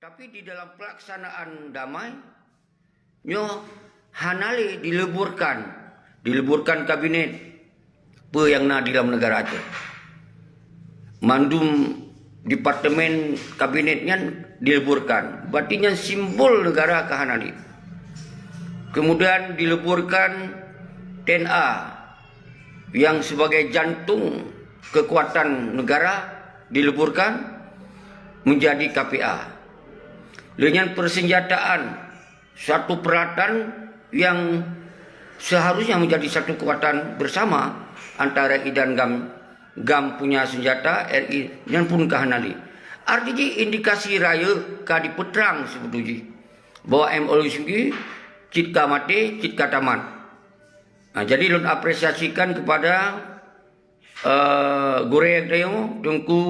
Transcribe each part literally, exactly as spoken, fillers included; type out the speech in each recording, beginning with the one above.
Tapi di dalam pelaksanaan damai, nyoe hana lé dileburkan, dileburkan kabinet peue nyang na di dalam negara Aceh. Mandum departemen kabinet nyan dileburkan. Berarti nyan simbol negara ka hana lé. Kemudian dileburkan T N A yang sebagai jantung kekuatan negara dileburkan menjadi K P A. Lé nyan persenjataan satu peralatan yang seharusnya menjadi satu kekuatan bersama antara I dan GAM, GAM punya senjata, R I nyan pun ka hana lé. Arti jih indikasi rayeuk ka dipeutrang sibeutôi jih bahwa M O U Helsinki cit ka maté, cit ka tamat. Nah, jadi lôn apresiasikan kepada, eh, gurée geutanyoe Teungku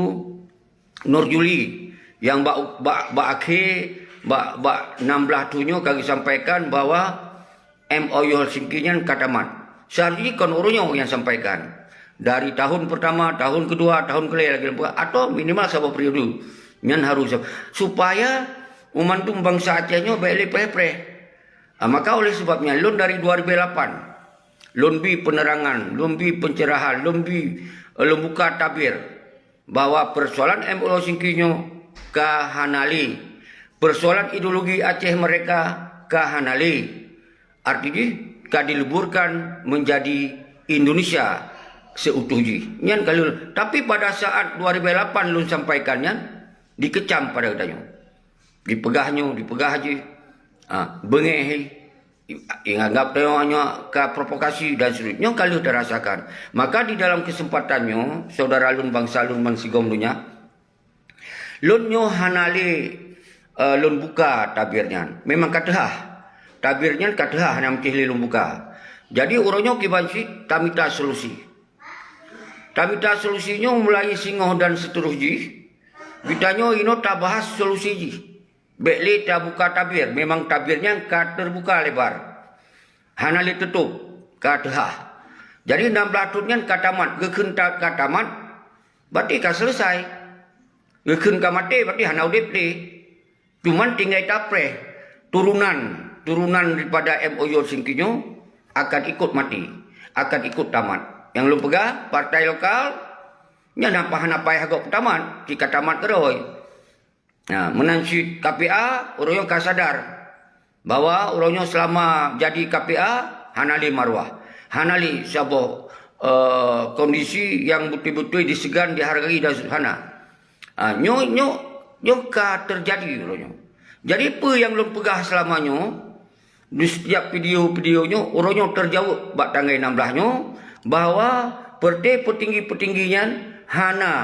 Nur Juli nyang bak, bak, bak akhé, bak, bak enam belas thon nyoe ka geusampaikan bahwa M O U Helsinki nyan ka tamat. Seharusnya kon ureuëng nyoe nyang sampaikan. Dari tahun pertama, tahun kedua, tahun keulhèe lagée lôn peugah, atau minimal saboh periode. Nyan harus supaya umat bansa Aceh nyoe bék lé preh-preh. Ah, maka oleh sebab nyan lôn dari dua ribu lapan lôn bi penerangan, lôn bi pencerahan, lôn bi, eh, lôn buka tabir bahwa persoalan M O U Helsinki nyoe ka hana lé. Persoalan ideologi Aceh Merdeka ka hana lé. Arti jih ka dileburkan menjadi Indonesia seutuh jih. Nyan ka lheueh. Tapi pada saat dua ribu lapan lôn sampaikan nyan, dikecam pada geutanyoe. Dipeugah nyoe, dipeugah jih. Ha, beungéh jih. Inganggap tanyoe nyoe ka provokasi dan seterusnya. Nyoe ka lheueh tarasakan. Maka di dalam kesempatan nyoe, saudara lôn, bansa lôn bansigom donya, lôn nyoe hana lé, eh, lôn buka tabir nyan. Memang ka teuhah. Tabir nyan ka teuhah, hana meusti lé lôn buka. Jadi uroe nyoe kiban cit tamita solusi. Tamita solusi nyoe mulai singoh dan seuterus jih. Geutanyoe inoe tabahas solusi jih. Bék lé tabuka tabir, memang tabir nyan ka teubuka lebar. Hana lé teutôp, ka teuhah. Jadi enam belas thon nyan ka tamat, geukheun ta-, ka tamat, berarti ka selesai. Geukheun ka maté, berarti hana udeb lé. Cuman tinggai tapreh turunan, turunan daripada M O U Helsinki nyoe akan ikut mati, akan ikut tamat. Nyang lôn peugah, partai lokal nyan hana payah gob tamat, jika tamat keudroe. Nah, meunan cit K P A, ureuëng nyoe ka sadar bahwa ureuëng nyoe selama jadi K P A hana lé maruah, hana lé saboh, eh, kondisi yang beutôi-beutôi diseugan, dihargai dan hana. Ah, nyoe, nyoe, nyoe ka teujadi uroe nyoe. Jadi peue nyang lôn peugah selama nyoe, di setiap video-video nyoe, uroe nyoe teujaweueb bak tanggai enam belas nyoe, bahwa partai peutinggi-peutinggi nyan hana,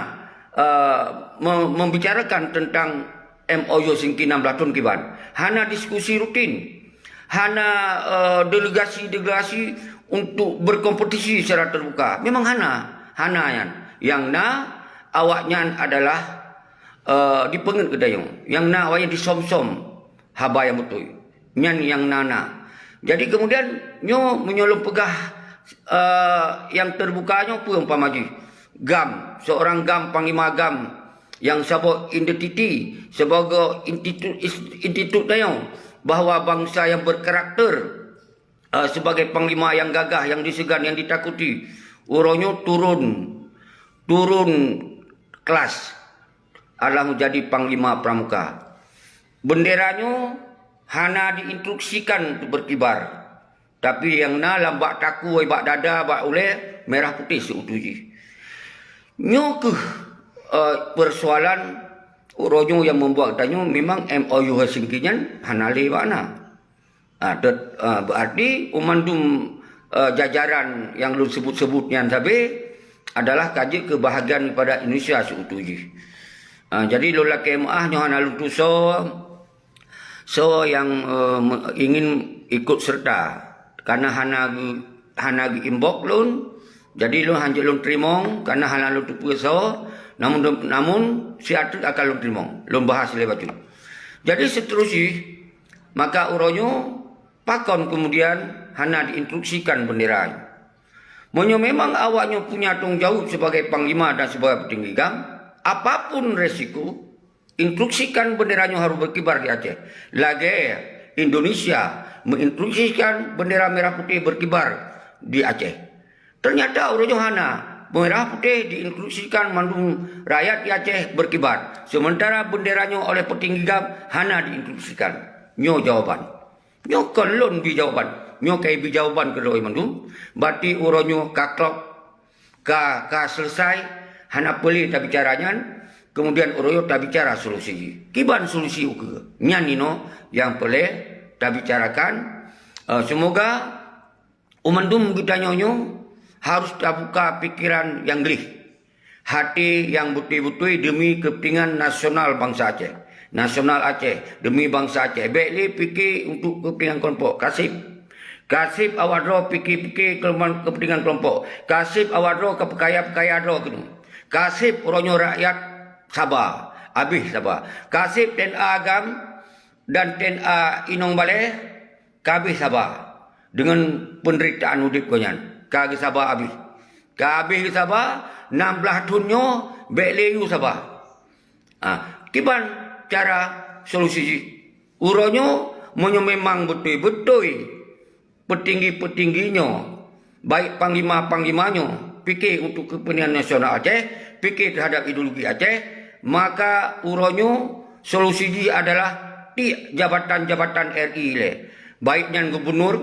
eh, me-, membicarakan tentang M O U Helsinki enam belas thon kiban. Hana diskusi rutin. Hana, eh, delegasi-delegasi untuk berkompetisi secara terbuka. Memang hana. Hana nyan. Nyang na awaknyan adalah, eh, dipeungeut geutanyoe. Nyang na awaknyan disom-som haba nyang beutôi. Nyan nyang na-na. Jadi kemudian nyoe meunyoe lôn peugah, eh, nyang terbuka nyoe peue umpama jih. GAM, seorang GAM, panglima GAM nyang saboh identiti, saboh institut, institut tanyoe bahwa bansa nyang berkarakter, eh, sebagai panglima nyang gagah, nyang diseugan, nyang ditakuti, uroe nyoe turun, turun kelas, adalah menjadi panglima pramuka. Bendera nyoe hana diinstruksikan untuk berkibar, tapi nyang na lam bak takue, bak dada, bak ulée, merah putih seutuju jih. Nyoe kheueh, eh, persoalan uroe nyoe nyang membuat tanyoe memang M O U Helsinki nyan hana lé makna. Ah, tet-, ah, berarti umandum, eh, jajaran nyang lôn sebut-sebut nyan sabe adalah ka jeuet keu bahagian daripada Indonesia seutuju jih. Ah, jadi lôn lakée meuáh nyoe hana lôn tusoe soe nyang, eh, me-, ingin ikut serta, karena hana geu-, hana geu-inbox lôn, jadi lôn hanjeuet lôn teurimong, karena hana lôn teupeue soe, namun, namun siat treuk akan lôn teurimong, lôn bahas lé bacut. Jadi seuterus jih, maka uroe nyoe pakon kemudian hana diinstruksikan bendera nyoe? Meunyoe memang awak nyoe punya tanggung jaweueb sebagai panglima dan sebagai peutinggi GAM, apapun resiko, instruksikan bendera nyoe harus berkibar di Aceh. Lagèe Indonesia menginstruksikan bendera merah putih berkibar di Aceh. Ternyata uroe nyoe hana. Merah putih diinstruksikan mandum rakyat di Aceh berkibar. Sementara bendera nyoe oleh petinggi GAM hana diinstruksikan. Nyoe jawaban. Nyoe kon lôn bi jawaban. Nyoe ka ibi jawaban keu droe mandum. Berarti uroe nyoe ka klop, ka, ka selesai, hana peue lé tabicara nyan. Kemudian uroe nyoe tabicara solusi. Kiban solusi ukeue. Nyan inoe nyang peureulèe tabicarakan. Eh, semoga u mandum geutanyoe nyoe harus tabuka pikeran nyang gleh, hati nyang beutôi-beutôi demi keupeuntingan nasional bansa Aceh. Nasional Aceh, demi bansa Aceh. Bèk lé pike untuk keupeuntingan kelompok. Kaseb. Kaseb awak droe pike-pike keupeuntingan kelompok. Kaseb awak droe ka peukaya-peukaya droe keunoe. Kaseb uroe nyoe rakyat saba, abéh saba. Kaseb TNA GAM dan TNA inong balèe ka abéh saba deungon peunderitaan udép gobnyan. Ka geusaba abéh. Ka abéh geusaba, nam blaih thon nyoe bèk lé yue saba. Ah, kiban cara solusi jih? Uroe nyoe, meunyoe memang beutôi-beutôi peutinggi-peutinggi nyoe, baik panglima-panglima nyoe, pike untuk keupeuntingan nasional Aceh, pike teuhadap ideologi Aceh, maka uroe nyoe solusi jih adalah tiek jabatan-jabatan R I lé. Baik nyan gubunur,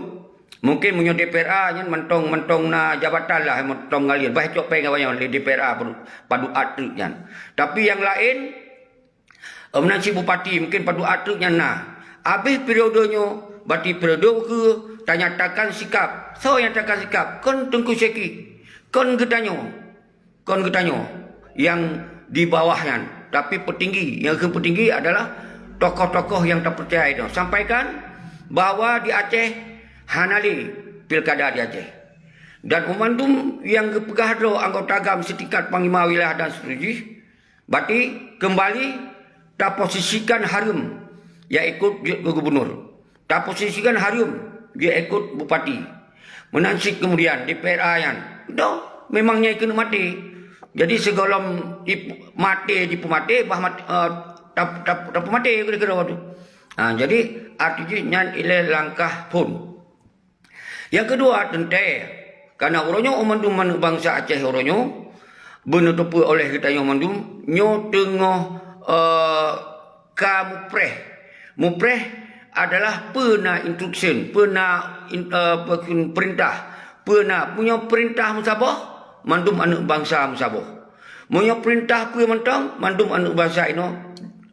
mungkin meunyoe D P R A nyan mantong-mantong na jabatan lah, mantong ngalir. Bah cok péng awaknyan lé D P R A padub, padub ateuh nyan. Tapi nyang laén, Meunan cit bupati mungken padub ateuh nyan na. Abéh periode nyoe, berarti periode ukeue tanyatakan sikap. Soe nyatakan sikap? Kon Teungku Syeki. Kon geutanyoe. Kon geutanyoe nyang di bawah nyan. Tapi peutinggi, nyang keu peutinggi adalah tokoh-tokoh nyang tapeucaya nyoe. Sampaikan bahwa di Aceh hana lé pilkada di Aceh. Dan u mandum nyang geupeugah droe anggota GAM setingkat panglima wilayah dan seterusjih, Berarti keumbali taposisikan hareuem nyang ikot jeuet keu gubunur. Taposisikan hareuem jeuet ikot bupati. Meunan cit keumudian D P R A nyan, dong memang nyang keuneuk maté. Jadi sigohlom ip-, maté jipeumaté, bah mat-, eh, tap-, tap-, tapeumaté keudroe-keudroe tu. Ha, jadi arti jih nyan ilée langkah phon. Nyang keudua teuntée, kareuna uroe nyoe mandum aneuk bansa Aceh uroe nyoe, beuneuteupeu oleh geutanyoe mandum, nyoe teungoh, eh, ka mupreh. Mupreh adalah peue na instruction, peue na in-, eh, peue kheun peurintah, peue na, meunyoe peurintah meusaboh, mandum aneuk bansa meusaboh. Meunyoe peurintah peue mantong, mandum aneuk bansa inoe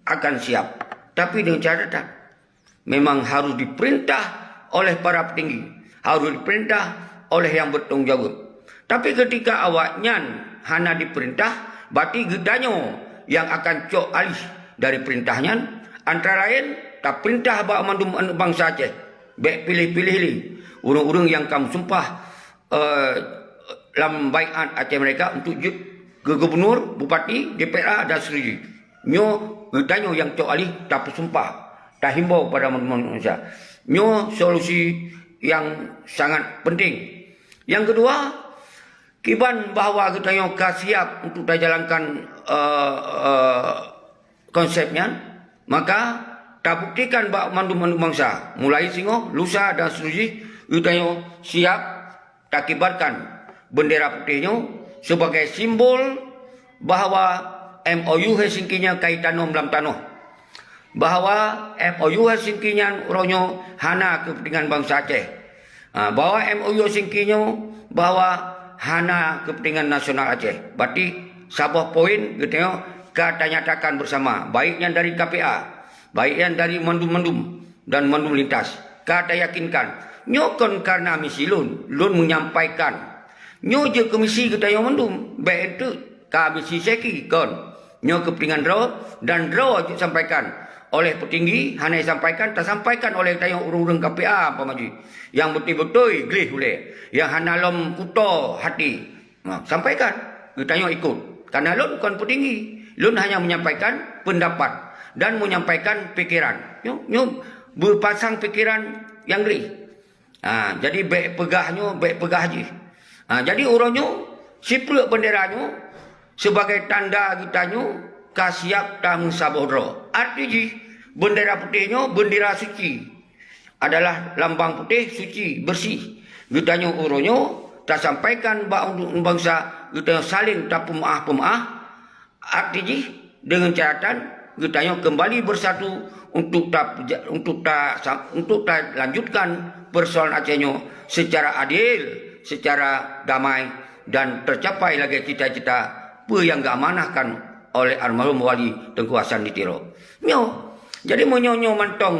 akan siap. Tapi deungon catatan, memang harus diperintah oleh para petinggi, harus diperintah oleh yang bertanggung jawab. Tapi ketika awaknyan hana diperintah, berarti geutanyoe yang akan cok alih dari perintah nyan, antara lain taperintah bak mandum aneuk bansa Aceh. Bèk piléh-piléh lé ureuëng-ureuëng nyang ka meusumpah eh, lam baiat Aceh Merdeka untuk jeuet keu gubunur, bupati, D P R A dan seterusnya. Nyoe geutanyoe nyang cok alih tapeusumpah, tahimbau kepada manusia. Nyoe solusi nyang sangat penting. Nyang keudua, kiban bahwa geutanyoe ka siap untuk tajalankan, eh, eh, konsep nyan, maka tabuktikan bak mandum-mandum bansa, mulai singoh, lusa dan seterusjih, geutanyoe siap takibarkan bendera putéh nyoe sebagai simbol bahwa M O U Helsinki nyan ka itanom lam tanoh, bahwa M O U Helsinki nyan uroe nyoe hana keupeuntengan bansa Aceh. Ha, bahwa M O U Helsinki nyoe bahwa hana keupeuntengan nasional Aceh. Berarti saboh poin geutanyoe ka tanyatakan bersama, baik nyan dari K P A, baik nyan dari mandum-mandum dan mandum lintas. Ka tayakinkan, nyoe kon kareuna misi lôn, lôn menyampaikan. Nyoe jeuet keu misi geutanyoe mandum, bèk enteuk ka misi Syeki, kon. Nyoe keupeuntengan droe, dan droe jeuet sampaikan. Oleh peutinggi hana jisampaikan, tasampaikan oleh tanyoe ureuëng-ureuëng K P A umpama jih, nyang beutôi-beutôi gleh ulèe, nyang hana lom kuto hati. Ha, sampaikan, geutanyoe ikot. Karena lôn kon peutinggi, lôn hanya menyampaikan pendapat dan menyampaikan pikiran. Nyoe, nyoe beupasang pikiran nyang gleh. Ha, jadi bèk peugah nyoe, bèk peugah jih. Ha, jadi uroe nyoe, siplek bendera nyoe sebagai tanda geutanyoe ka siap tameusaboh droe. Arti jih, bendera putéh nyoe bendera suci, adalah lambang putéh suci, bersih. Geutanyoe uroe nyoe tasampaikan bak ureuëng bansa geutanyoe saléng tapeumeuáh-peumeuáh, arti jih deungon catatan geutanyoe keumbali beusatu untuk ta-, untuk ta-, untuk talanjutkan peusoalan Aceh nyoe seucara adil, seucara damai dan teucapai lagée cita-cita peue nyang geuamanahkan oleh almarhum Wali Teungku Hasan di Tiro. Nyoe, jadi meunyoe nyoe mantong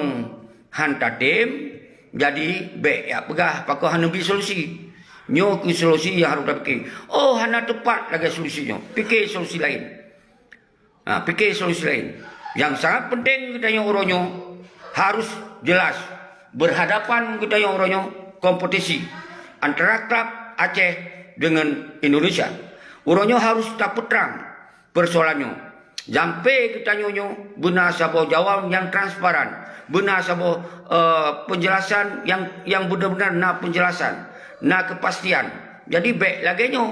han tatem, jadi bék jak peugah pakon hana bi solusi. Nyoe keuh solusi nyang harôh tapike. Oh, hana teupat lagée solusi nyoe. Pike solusi laén. Ha, pike solusi laén. Nyang sangat penting geutanyoe uroe nyoe harôh jeulaih, beurhadapan geutanyoe uroe nyoe kompetisi antara klub Aceh deungon Indonesia. Uroe nyoe harôh tapeutrang peusoalan nyoe. Sampoe geutanyoe nyoe beuna saboh jawaban nyang transparan, beuna saboh, eh, peunjeulasan nyang, nyang beuna-beuna na peunjeulasan, na keupastian. Jadi bék lagée nyoe.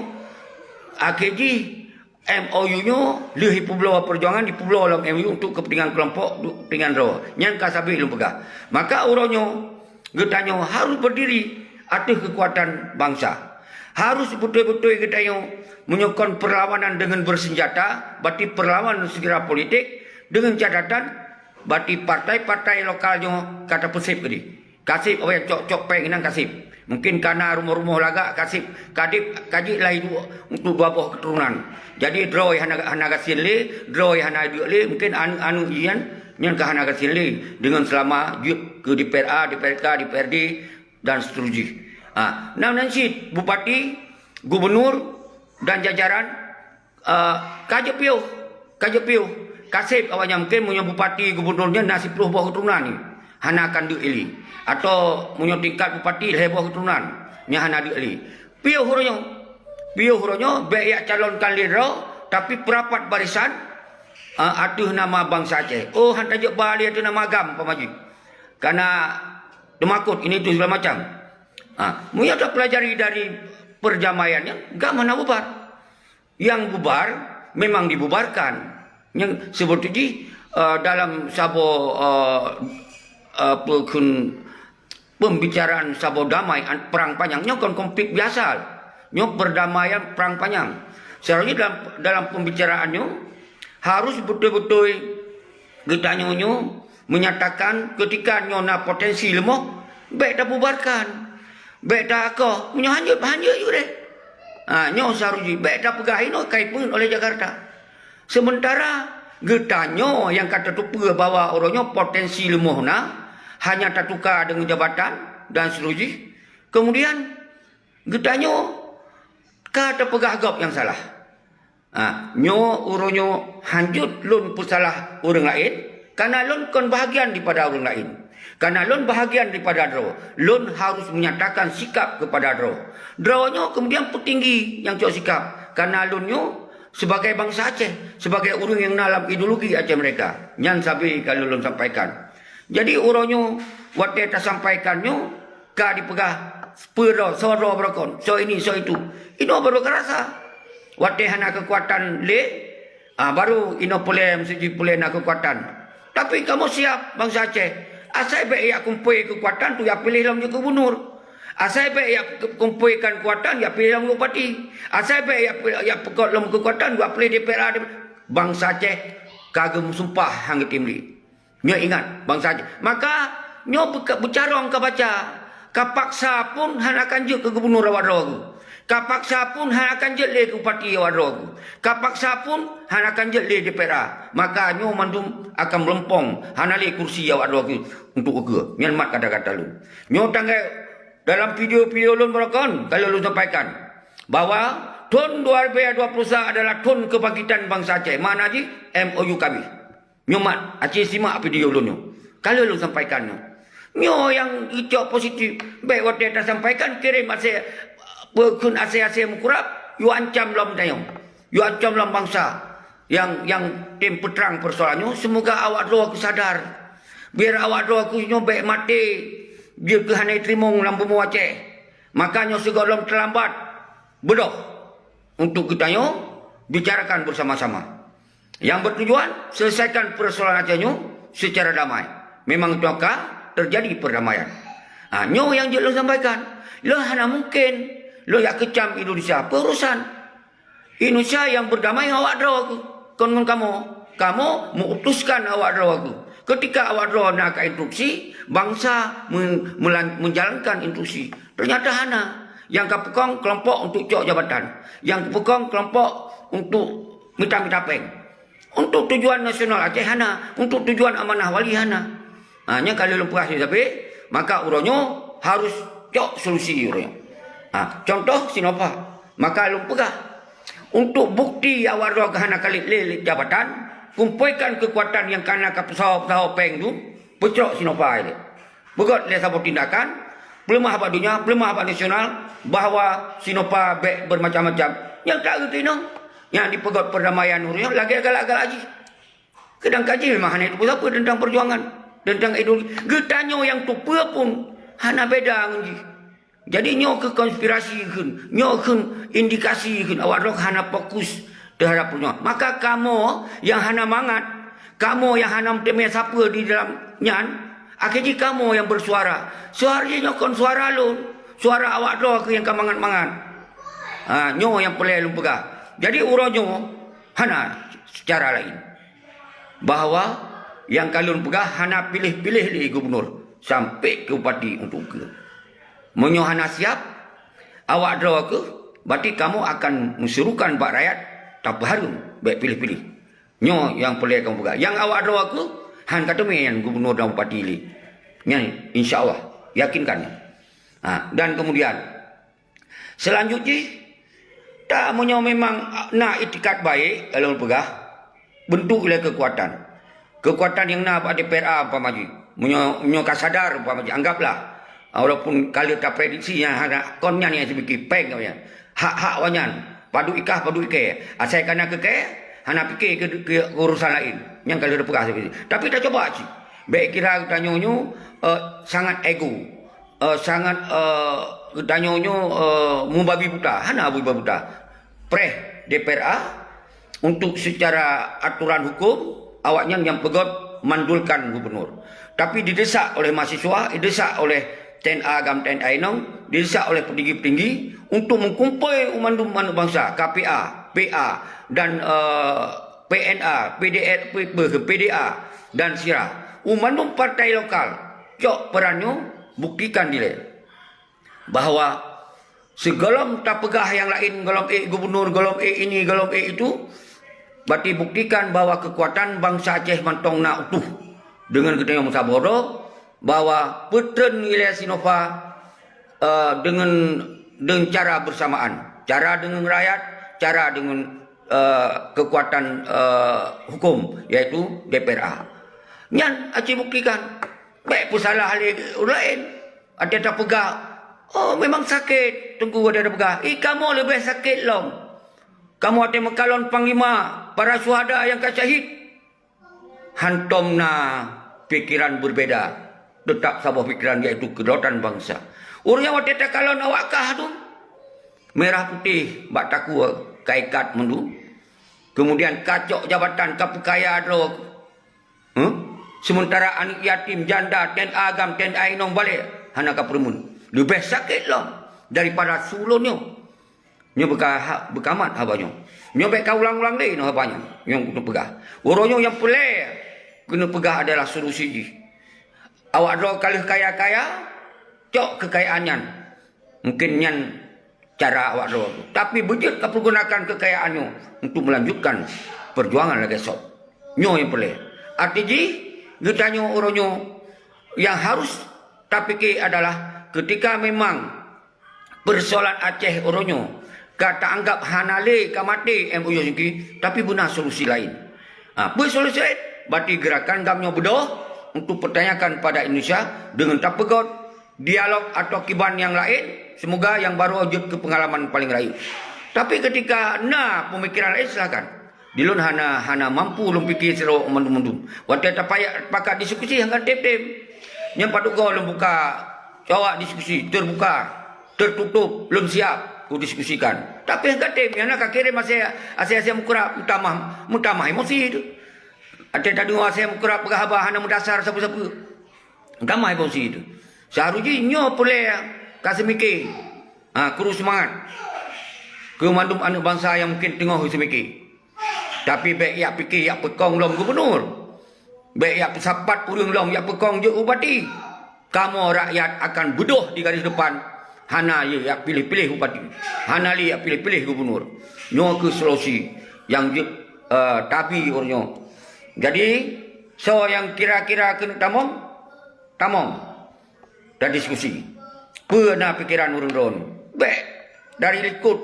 Akhé jih, M O U nyoe lheueh jipeubloe peujuangan, jipeubloe lom M O U untuk keupeuntingan keulompok, untuk keupeuntingan droe. Nyan ka sabé lôn peugah. Maka uroe nyoe geutanyoe harôh beudiri ateueh keukuatan bansa. Harôh beutôi-beutôi geutanyoe meunyoe kon peurlawanan deungon beusenjata, berarti peurlawanan secara politik, deungon catatan, berarti partai-partai lokal nyoe ka tapeuséb keudeh. Kaseb awai cok-cok péng inan kaseb. Mungkin kana rumoh-rumoh lagak kaseb, kadeb kajik lah iduek untuk dua boh keuturonan. Jadi droe hana, hana gasien lé, droe hana iduek lé, mungkin aneuk-aneuk jih nyan, nyan ka hana gasien lé deungon seulama jeuet keu D P R A, D P R K, D P R D dan seterusnya. Ha, nam nan cit bupati, gubernur dan jajaran, eh, ka jeuet piôh, ka jeuet piôh. Kaseb awaknyan mungkin meunyoe bupati, gubernur nyan na siplôh boh keuturonan ni, hana akan deuk ilé. Atau meunyoe tingkat bupati lhée boh keuturonan, nyan hana deuk ilé. Piôh uroe nyoe. Piôh uroe nyoe bék jak calonkan lé droe, tapi peurapat barisan, eh, ateueh nama bansa Aceh. Oh, han tajeuet ba lé ateueh nama agam pamaji. Karena teumakot ini itu segala macam. Ha, meunyoe tapeulajari dari perdamaian nyan, gam hana bubar. Nyang bubar memang dibubarkan. Nyang seubeutu jih, eh, dalam saboh, eh, eh, peukheun pembicaraan saboh damai an-, perang panyang nyoe kon konflik biasa. Nyoe perdamaian perang panyang. Seharusnya dalam, dalam pembicaraan nyoe harus beutôi-beutôi geutanyoe nyoe menyatakan ketika nyoe na potensi leumoh, bék tabubarkan. Bék takoh, meunyoe hanjeuet, hanjeuet ju deh. Ha, nyoe seharusnya bék tapeugah inoe ka ipeungét oleh Jakarta. Sementara geutanyoe nyang ka tateupeue bahwa uroe nyoe potensi leumoh na, hanya tatuka deungon jabatan dan seterusnya. Kemudian geutanyoe ka tapeugah gob nyang salah. Ha, nyoe uroe nyoe hanjeuet lôn peusalah ureuëng laén, karena lôn kon bahagian daripada ureuëng laén. Karena lôn bahagian daripada droe, lôn harus menyatakan sikap kepada droe. Droe nyoe kemudian peutinggi nyang cok sikap, karena lôn nyoe sebagai bansa Aceh, sebagai ureuëng nyang na lam ideologi Aceh Merdeka. Nyan sabe ka lôn sampaikan. Jadi uroe nyoe watée tasampaikan nyoe, ka dipeugah peue droe, soe droe beurokon, soe ini, soe itu. Inoe baru karasa. Watée hana keukuatan lé, ah, baru inoe puléh, meuseujid puléh na keukuatan. Tapi kamoe siap bansa Aceh. Asai bék jak kumpôi keukuatan tu jak piléh lom jeuet gubunur. Asai bék jak kumpoikan keukuatan jak piléh lom bupati. Asai bék jak, jak peukot lom keukuatan jak piléh D P R A. Bansa Aceh ka geumeusumpah han geutem lé. Nyoe ingat, bansa Aceh. Maka, nyoe beuka-, beucarông ka baca. Ka paksa pun hana akan jeuet keu gubunur awak droe geuh. Ka paksa pun hana akan jeuet lé keu bupati awak droe geuh. Ka paksa pun hana akan jeuet lé D P R A. Maka, nyoe mandum akan meulompong, hana lé kursi awak droe geuh untuk ukeue. Nyan mat kata-kata lôn. Nyoe tanggai dalam video-video lôn beurokon, ka lôn sampaikan bahwa thon dua ribu dua puluh satu adalah thon kebangkitan bansa Aceh. Makna jih, M O U ka abéh. Nyoe mat, aci simak video lôn nyoe. Ka lheueh lôn sampaikan nyoe. Nyoe nyang icok positif. Bék watée tasampaikan, kirém asai, peukheun asai-asai meukurab, yue ancam lom tanyoe. Yue ancam lom bansa nyang, nyang tem peutrang peusoalan nyoe. Seumoga awak droe keuh sadar. Biar awak droe keuh nyoe bék maté jeuet keu hana jiteurimong lam bumoe Aceh. Maka nyoe sigoe lom teulambat, beudôh untuk geutanyoe bicarakan beusama-sama. Nyang bertujuan selesaikan persoalan Aceh nyoe secara damai. Memang itu ka terjadi perdamaian. Ha, nyoe nyang jeuet lôn sampaikan. Lôn hana mungkin lôn jak kecam Indonesia. Apa urusan? Indonesia nyang berdamai ngon awak droe kheueh, kon ngon kamoe. Kamoe meuutuskan awak droe kheueh. Ketika awak droe na ka instruksi, bangsa men-, melan-, menjalankan instruksi. Ternyata hana. Nyang ka peukong kelompok untuk cok jabatan. Nyang peukong kelompok untuk mita-mita péng. Untuk tujuan nasional Aceh hana, untuk tujuan amanah wali hana. Ha, nyan ka lheueh lôn peugah sabe-sabe, maka uroe nyoe harus cok solusi uroe nyoe. Ha, contoh Sinova, maka lôn peugah. Untuk bukti awak droe hana kalon lé jabatan, kumpuikan keukuatan nyang ka na ka peusaho-peusaho péng tu, peucok Sinova ilée. Peugét lé saboh tindakan, peuleumah bak donya, peuleumah bak nasional, bahwa Sinova bék bermacam-macam. Nyang tak reuti nyoe, nyang dipeugét perdamaian ureuëng lagée galak-galak jih. Keudang ka jih memang hana teupeue sapeue teuntang perjuangan, teuntang ideologi. Geutanyoe nyang teupeue pun hana beda ngon jih. Jadi nyoe keuh konspirasi kheun, nyoe kheun indikasi kheun awak droe hana fokus teuhadap nyoe. Maka kamoe nyang hana mangat, kamoe nyang hana meuteumé sapeue di dalam nyan, akhé jih kamoe nyang bersuara. Suara jih nyoe kon suara lôn, suara awak droe keuh nyang ka mangat-mangat. Ha, nyoe nyang peureulée lôn peugah. Jadi uroe nyoe hana secara lain. Bahwa nyang ka lôn peugah hana piléh-piléh lé gubunur sampai keu bupati untuk ukeue. Meunyoe hana siab, awak droe kheueh, berarti kamoe akan meusurukan bak rakyat tapeuhareuem bék piléh-piléh. Nyoe nyang peureulée kamoe peugah. Nyang awak droe kheueh, han ka teumé nyan gubunur dan bupati lé. Nyan insya Allah, yakinkan nyan. Ha, dan kemudian, Seulanjut jih, ta meunyoe memang na itikad baik, lôn peugah, bentuk ilée keukuatan. Keukuatan nyang na bak D P R A umpama jih. Meunyoe, meunyoe ka sadar umpama jih, anggaplah, walaupun ka lheueh taprediksi nyang hana kon nyan nyang sibiki péng awaknyan. Hak-hak awaknyan, padub ikah, padub ikée. Asai ka na keu kée, hana pike keu, keu urusan laén. Nyang ka lheueh tapeugah sibiki. Tapi tacoba cit. Bék kira geutanyoe nyoe, eh, sangat ego. Eh, sangat, eh, geutanyoe nyoe, eh, mubabi buta. Hana mubabi buta. Preh D P R A untuk secara aturan hukum, awaknyan nyang peugét mandulkan gubunur. Tapi didesak oleh mahasiswa, didesak oleh T N A GAM, T N A inong, didesak oleh petinggi-petinggi untuk mengkumpul u mandum aneuk bansa, K P A, P A, dan, eh, P N A, P D R, P, P, P D A, dan sira. U mandum partai lokal, cok peran nyoe, buktikan dilée bahwa sigohlom tapeugah nyang laén, gohlom ék gubunur, gohlom ék ini, gohlom ék itu, berarti buktikan bahwa keukuatan bansa Aceh mantong na utuh. Deungon geutanyoe meusaboh droe bahwa peutreun ilée Sinova, eh, deungon, deungon cara bersamaan, cara deungon rakyat, cara deungon, eh, keukuatan, eh, hukum, yaitu D P R A. Nyan aci buktikan. Bék peusalah lé ureuëng laén. Watée tapeugah, "Oh, memang sakét," Teungku watée tapeugah. "Ih, kamoe leubeh sakét lom. Kamoe watée meukalon panglima, para syuhada nyang ka syahid." Hantom na pikeran berbeda. Teutap saboh pikeran, yaitu keudaulatan bansa. Ureuëng nyang watée takalon awak kah tu, merah putih bak takue ka ikat mandum. Kemudian kacok jabatan, ka peukaya droe. Huh? Sementara aneuk yatim, janda, T N A GAM, T N A inong balek hana ka peureumeun. Leubeh sakét lom daripada su lôn nyoe. Nyoe beuka-, beukamat haba nyoe. Nyoe bék ka ulang-ulang lé nyoe haba nyoe, nyang keuneuk peugah. Uroe nyoe nyang peureulée keuneuk peugah adalah solusi jih. Awak droe ka lheueh kaya-kaya, cok keukayaan nyan. Mungkin nyan cara awak droe tu. Tapi beujeuet ka peugunakan keukayaan nyoe untuk melanjutkan perjuangan lagée sot. Nyoe nyang peureulée. Arti jih, geutanyoe uroe nyoe nyang harus tapike adalah ketika memang persoalan Aceh uroe nyoe ka taanggap hana lé ka maté M O U Helsinki, tapi beuna solusi laén. Ha, peue solusi laén? Berarti gerakan GAM nyoe beudôh untuk pertanyakan pada Indonesia deungon tapeugét dialog atau kiban nyang laén, semoga nyang barô jeuet keu peungalaman paleng rayeuk. Tapi ketika na peumikiran laén, silahkan. Di lôn hana, hana mampu lôn pike sidroe mandum-mandum. Watée tapakat diskusi, hana tem-tem. Nyang padub goe lôn buka cawak diskusi, terbuka, tertutup, lôn siap. kudiskusikan. Tapi nyang ka tem, nyang na ka kirém asèe, asèe-asèe mukrab, meutamah, meutamah emosi tu. Watèe tadeungoe asèe mukrab peugah haba hana meudasar sapeue-sapeue. Meutamah emosi tu. Seuharusjih nyoe peureulèe ka seumike. Ha, kru seumangat. Keu mandum aneuk bansa nyang mungken teungoh seumike. Tapi bèk jak pike jak peukong lom gubunur. Bèk jak peusapat ureueng lom jak peukong jeuet bupati. Kamoe rakyat akan beudôh di garis depan. Hana lé jak piléh-piléh bupati. Hana lé jak piléh-piléh gubunur. Nyoe keuh solusi nyang jeuet, eh, tabi uroe nyoe. Jadi, soe nyang kira-kira keuneuk tamong? Tamong. Tadiskusi. Peue na pikeran ureueng droeneuh? Bèk dari likot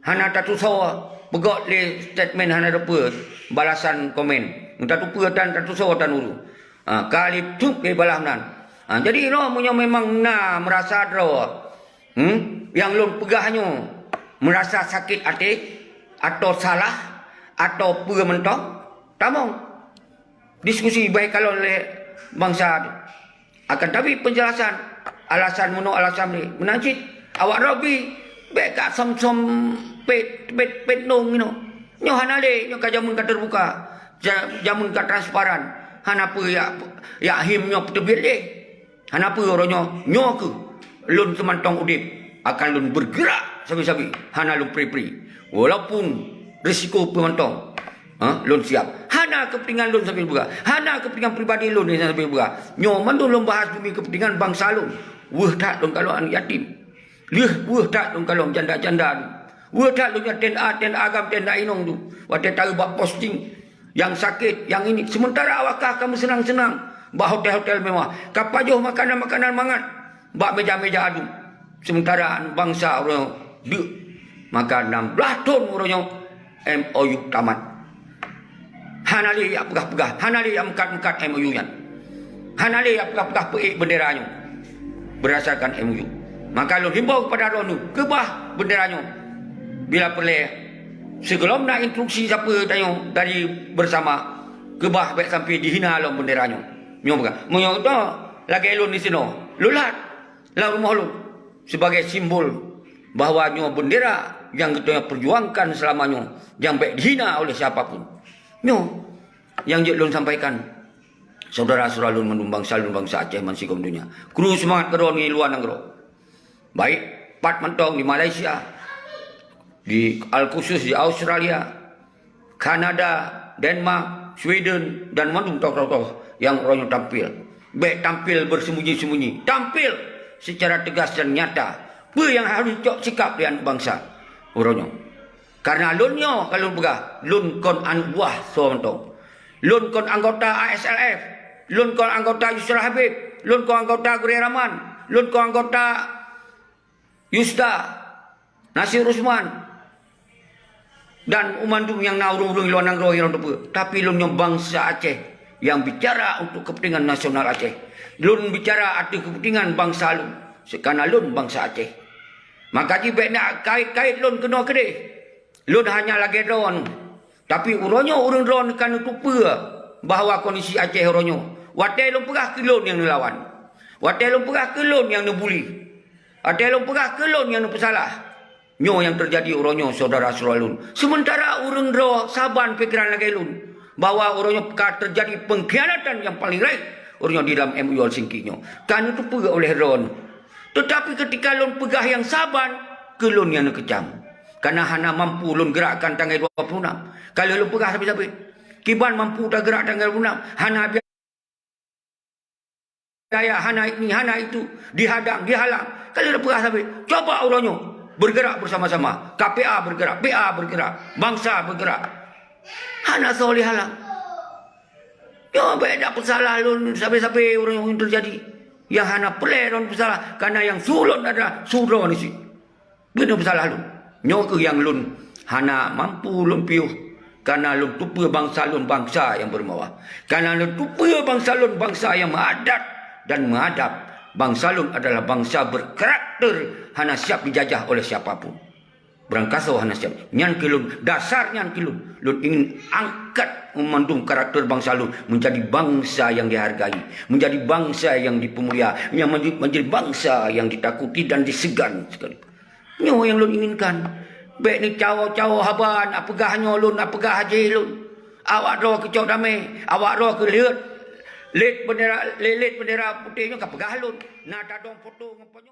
hana tatusoe, peugöt lé statement hana teupeue, balasan komen. Tatupeue tan tatusoe tan ureueng. Ha, ka lé tup lé balah meunan. Ha, jadi inoe meunyoe memang na meurasa droe, hmm, nyang lôn peugah nyoe meurasa sakét até, atau salah, atau peue mantong, tamong. Diskusi bak ikalon lé bansa tu. Akan tabri peunjelasan, alasan meunoe alasan lé. Meunan cit, awak droe bi, bèk ka som-som pet, pet, pet nong inoe. Nyoe hana lé, nyoe ka jameun ka teubuka, ja-, jameun ka transparan. Hana peue jak, jak him nyoe peuteubiet lé. Hana peue uroe nyoe, nyoe keuh lôn seumantong udép akan lôn beurgeurak sabe-sabe, hana lôn pri-pri. Walaupun risiko peue mantong, ha, lôn siap. Hana keupeuntengan lôn sabe peugah, hana keupeuntengan pribadi lôn nyang sabe peugah. Nyoe mandum lôn bahas demi keupeuntengan bansa lôn. Weueh that lôn kalon aneuk yatim. Lheueh weueh that lôn kalon janda-janda. Weueh that lôn nyan tenda-tenda agam, tenda inong tu. Watèe taeu bak posting nyang sakét, nyang ini. Seumeuntara awak kah ka meuseunang-seunang bak hotel-hotel mewah. Ka pajoh makanan-makanan mangat bak meja-meja adu. Seumeuntara bansa ureueng deuk maka nam blaih thon uroe nyoe M O U tamat. Hana lé jak peugah-peugah, hana lé jak meukat-meukat M O U nyan. Hana lé jak peugah-peugah peuék beundera nyoe beurasarkan M O U. Maka lôn himbau keupada droeneuh, keubah beundera nyoe. Bila peureulèe, sigohlom na instruksi sapeue tanyoe dari beurasama, keubah bèk sampai jihina lom beundera nyoe. Nyoe peugah, meunyoe lagèe lôn disinoe, lôn lat lam rumoh lôn, sibagai simbol bahwa nyoe beundera nyang geutanyoe peujuangkan seulama nyoe, nyang bèk jihina oleh siapa pun. Nyoe nyang jeuet lôn sampaikan, syedara-syedara lôn mandum bansa lôn, bansa Aceh bansigom donya. Kru seumangat keudroe ngon luwa nanggroe. Baik pat mantong di Malaysia, di al khusus di Australia, Kanada, Denmark, Sweden, dan mandum tokoh-tokoh nyang uroe nyoe tampil. Bèk tampil bersembunyi-sembunyi. Tampil secara tegas dan nyata. Peue nyang harôh cok sikap lé aneuk bansa uroe nyoe. Karena lôn nyoe ka lôn peugah, lôn kon aneuk buah soe mantong. Lôn kon anggota A S L F, lôn kon anggota Yusra Habib, lôn kon anggota Gurèe Rahman, lôn kon anggota Yusda, Nasir Usman, dan mandum nyang na ureueng-ureueng luwa nanggroe nyang teupeue. Tapi lôn nyoe bansa Aceh nyang bicara untuk kepentingan nasional Aceh. Lôn bicara ateueh kepentingan bansa lôn, seukana lôn bansa Aceh. Maka jih bèk na kait-kait lôn keunoe keudeh. Lôn hanya lagèe droeneuh. Tapi uroe nyoe ureueng droeneuh ka neuteupeue bahwa kondisi Aceh uroe nyoe. Watèe lôn peugah keu lôn nyang neulawan. Watèe lôn peugah keu lôn nyang neubuli. Watèe lôn peugah keu lôn nyang neupeusalah. Nyoe nyang teujadi uroe nyoe, syedara-syedara lôn. Seumeuntara ureueng droe saban pikeran lagèe lôn, bahwa uroe nyoe ka teujadi peungkhianatan nyang paleng rayeuk uroe nyoe di lam M O U Helsinki nyoe. Ka neuteupeue oleh droeneuh. Teutapi keutika lôn peugah nyang saban, keu lôn nyang neukeucam. Karena hana mampu lôn geurakkan tanggai dua puluh enam. Ka lheueh lôn peugah sabe-sabe. Kiban mampu tageurak tanggai dua puluh enam. Hana biaya, hana ini, hana itu. Dihadang, dihalang. Ka lheueh lôn peugah sabe. Cuba uroe nyoe. Bergerak bersama-sama. K P A bergerak, P A bergerak, bansa bergerak. Hana soe lé halang. Nyoe bèk dak peusalah lôn sabe-sabe ureueng nyang teujadi. Nyang hana peureulèe lôn peusalah, karena nyang su lôn adalah su droeneuh sit. Beuneuh peusalah lôn. Nyoe keuh nyang lôn hana mampu lôn piôh, karena lôn teupeue bansa lôn bansa nyang beureumawa. Karena lôn teupeue bansa lôn bansa nyang meuadat dan meuadab. Bansa lôn adalah bansa berkarakter hana siap dijajah oleh siapa pun. Beurangkasoe hana siap. Nyan keuh lôn, dasar nyan keuh lôn. Lôn ingin angkat meumandum karakter bansa lôn menjadi bansa yang dihargai, menjadi bansa yang dipeumulia, yang menjadi, menjadi bansa yang ditakuti dan disegan sekali. Nyoe nyang lôn inginkan. Bék neucawo-cawo haba, na peugah nyoe lôn, na peugah jéh lôn. Awak droe keu cok damé, awak droe keu lheuet. Lét bendera, lét bendera putéh nyoe ka peugah lôn. Na tadong foto ngon